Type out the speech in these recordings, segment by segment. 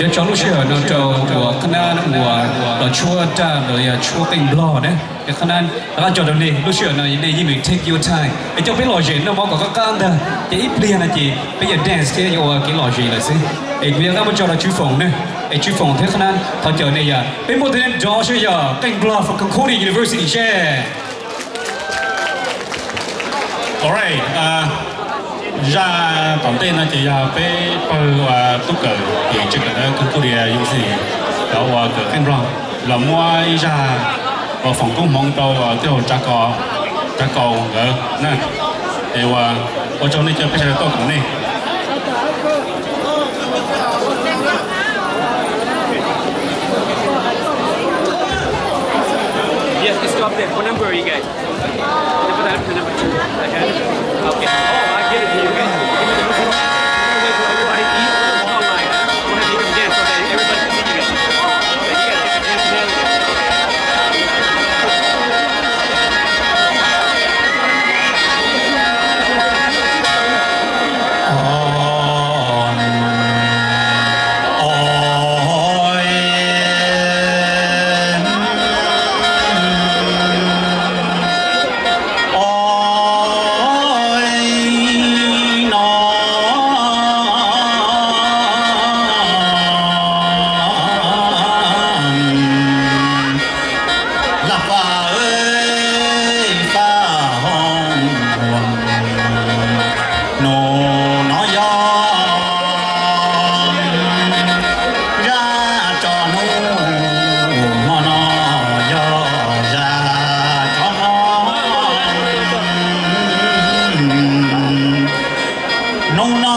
Yuav tso lub sij hawm no rau uas qhab nab uas los tshuab raj los yog tshuab qeej nplog na. Es qhab nab rov qab tso rau nej lub sij hawm no, nej yeej meem take your time es coj peb lom zem noj mov kom qab qab ntag, ces ib pliag no ces peb yuav dance thiab yuav ua kev lom zem lawm xwb. Es kuv yuav rov qab muab tso rau Tswv Foom na, es Tswv Foom thiab qhab nab thov caw nej yog peb muab tej neb nrov seb yog qeej nplog from Concordia University seb. Alright, zaj tom ntej no ces yog peb pawg tub kawm ces tseem kawm ntawv Concordia University, cov uas kawm qeej nplog, los muab ib zaj uas foom koob hmoov rau tij laug Tsav Kaus nkawd na. Es ua, ua tsaug nej cov peb sawv daws tuaj koom nej. Yes, it's up there. What number are you guys? Number that, number two. Okay. Oh, I give it to you guys. Give me the number. Everybody eat online. I wanna make them dance so that everybody can see you guys. Okay, you guys get the dance now. Vaj Paj Hoob, hnub no yog zaj tso hnub, hmo no yog zaj tso hmo. Hnub no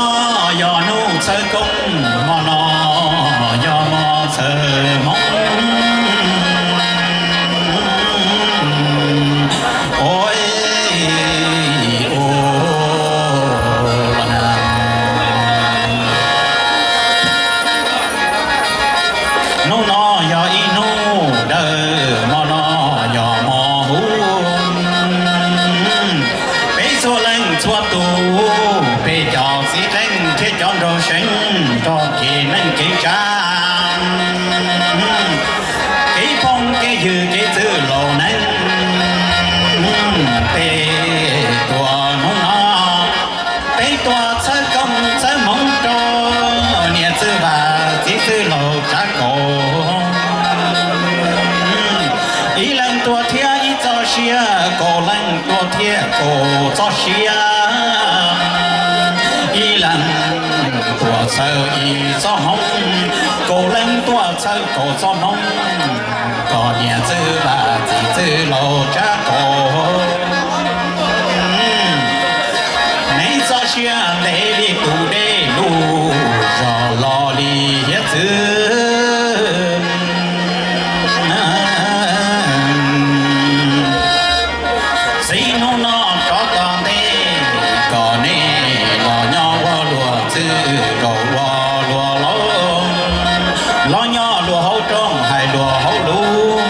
yog hnub txhawb koob, hmo no yog hmo txhawb hmoob. Ua, ua na. Hnub no yog ib hnub dawb, hmo no yog hmo huv. Peb txhua leej txhua tus, peb cov txiv qeej thiab cov nraug seev, nrog kev neej kev tsa, kev phooj kev ywg kev txwj laus neej, peb tuaj hnub no, peb tuaj txhawb koob txhawb hmoov rau niam txwj vaj txiv txwj laus Tsav Kaus. Ib leeg tuaj thiab ib txoj sia, kaum leeg tuaj thiab kaum txoj sia. Ib leeg tuaj txhawb ib txoj hmoov, kaum leeg tuaj txhawb kaum txoj hmoov, kom niam txwj vaj txiv txwj laus Tsav Kaus, neb txoj sia ntev li tus dej, lub zog los li hiav txwv. Txij hnub no rov tom ntej, kom nej los nyob ua luag txwj, rau ua luag laus, los nyob luag hauv rooj, hais luag hauv lus,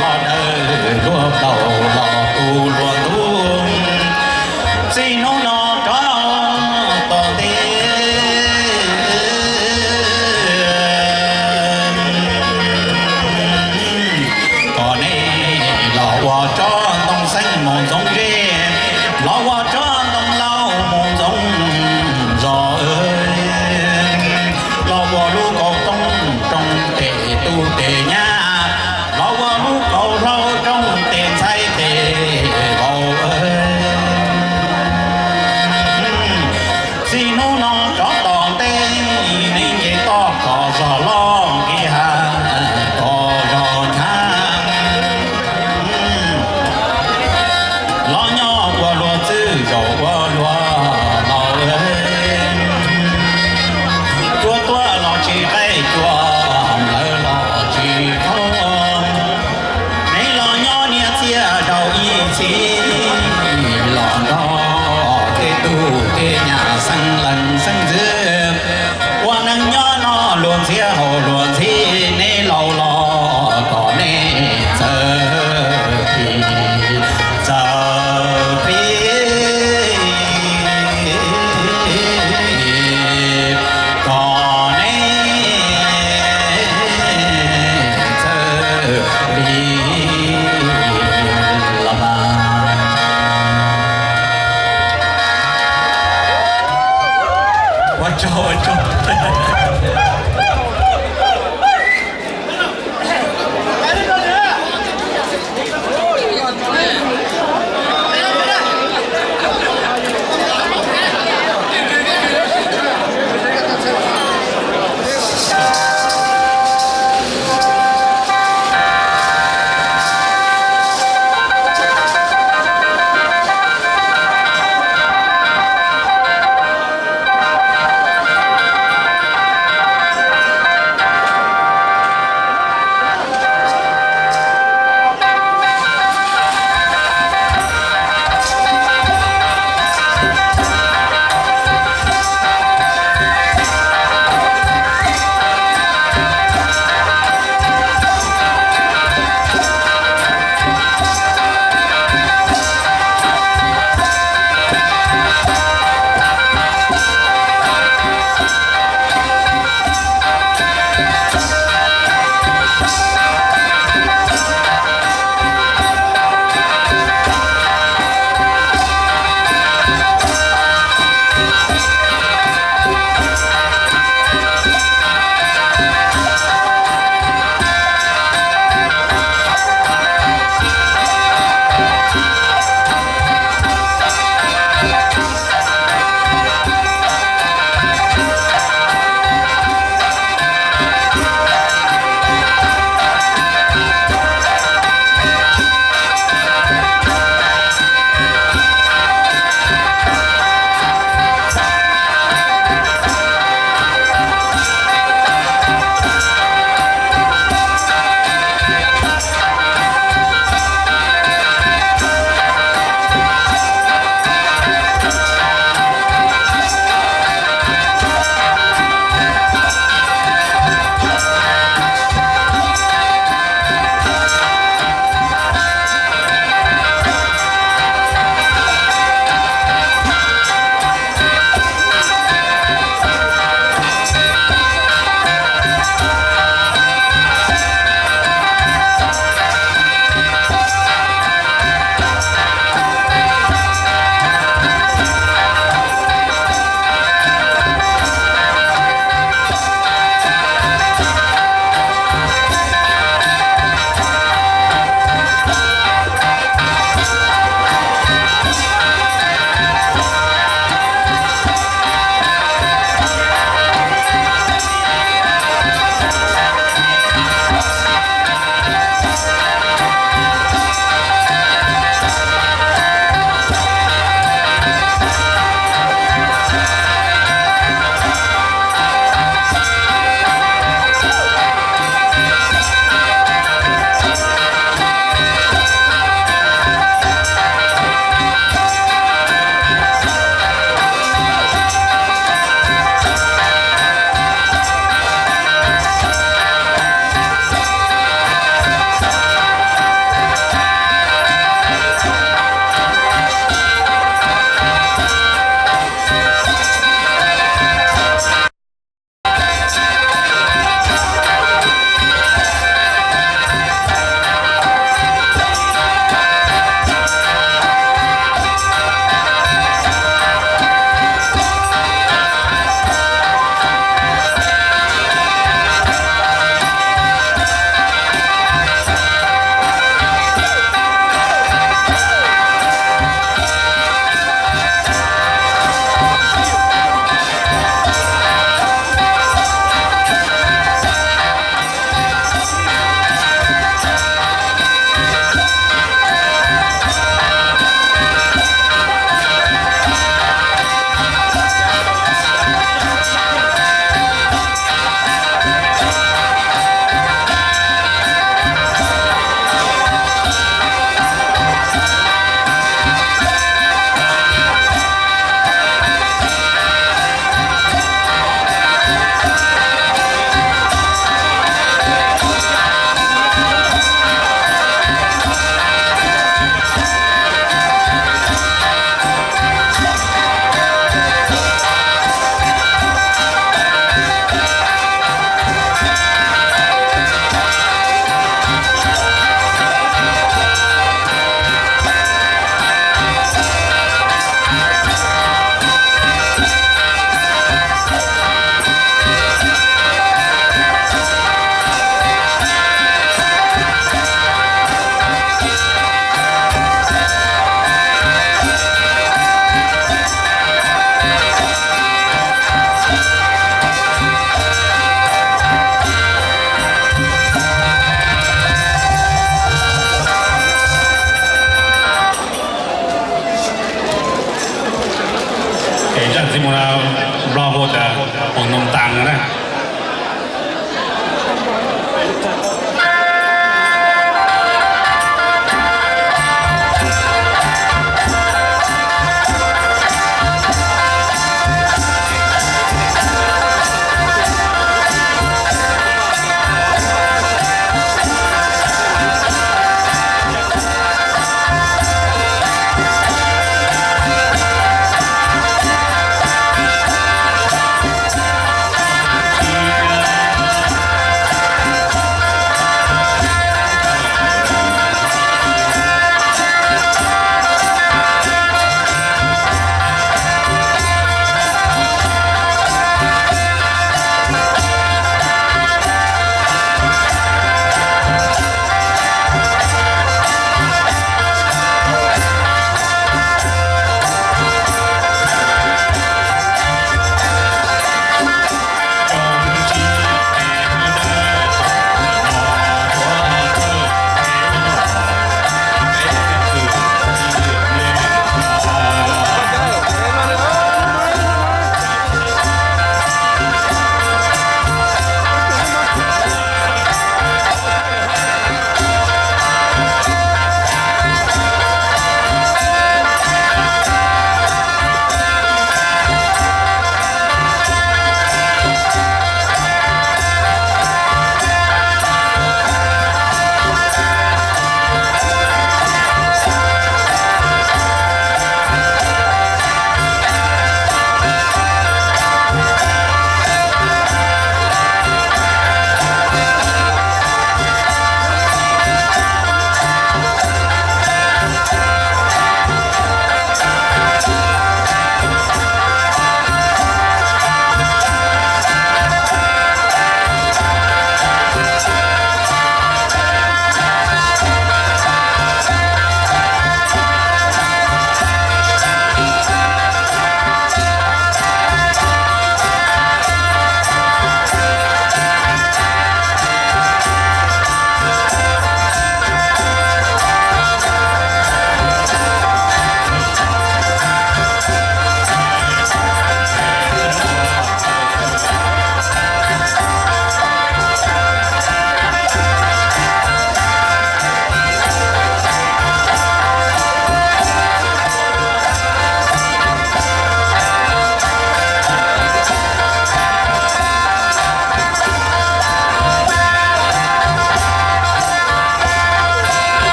los dawm luag plaub, los tu luag ntug. Txij hnub no rov tom ntej, kom nej los ua tsob ntoo xeeb mus ntxoov zej, los ua tsob ntoo laus mus ntxoov zos, los ua lub kaus toob roob tes tub tes nyab, los ua lub kaus hlau roob tes ntxhais tes vauv. Txij hnub no rov tom ntej, nej nce toj kom zog loj, nqis hav kom zog nchav, los nyob ua luag txwj, zaum ua luag laus. Cua tuaj los tsis qaij, cua mlawv los tsis khaub, neb los nyob niam txiaj daus ib txhis, los nrog tej tub tej nyab xeeb leej xeeb ntxwv, ua neej nyob noj luag ntxhiab haus luag